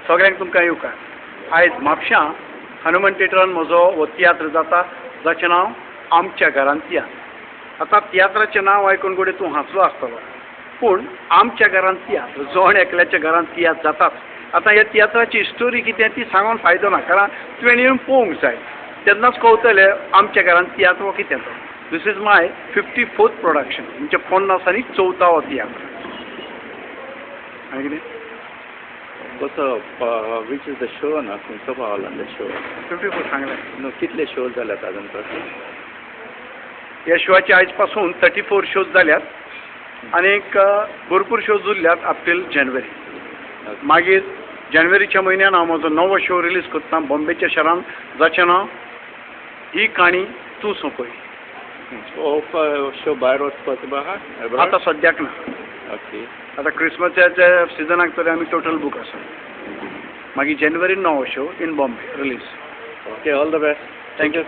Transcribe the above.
सगळ्यांक तुमकां येवकार. आयज म्हापशां हनुमान थिएटरान म्हजो हो तियात्र जाता, जाचें नांव आमच्या घरान तियात्र. आतां तियात्राचें नांव आयकून घडये तूं हांसलो आसतलो, पूण आमच्या घरान तियात्र, जण एकल्याच्या घरान तियात्र जाताच. आतां ह्या तियात्राची स्टोरी कितें ती सांगून फायदो ना, कारण तुवें येवन पळोवंक जाय, तेन्नाच कळटलें आमच्या घरान तियात्र हो कितें तो. This is my 54th production, म्हणजे 50 आनी चवथो हो तियात्र. आनी कितें कसो which is the show ना, खंयचो पावला the show? 54 सांगलें. न्हू, कितले शो जाल्यात आजून पर्यंत? ह्या शोचे आयज पासून 34 शोज जाल्यात आनीक भरपूर शोज उरल्यात अप टील जानेवारी. मागीर जानेवारीच्या म्हयन्यान हांव म्हजो नवो शो रिलीज करता बॉम्बेच्या शहरान, जाचें नांव ही काणी तूं सोंपय. हो शो भायर वचपाचो आहा? आतां सद्याक ना. ओके. आतां क्रिसमसाच्या सिजनाक तरी आमी टोटल बूक आसा. मागीर जानेवारीन नवो show in Bombay release. Okay, all the best. Thank you.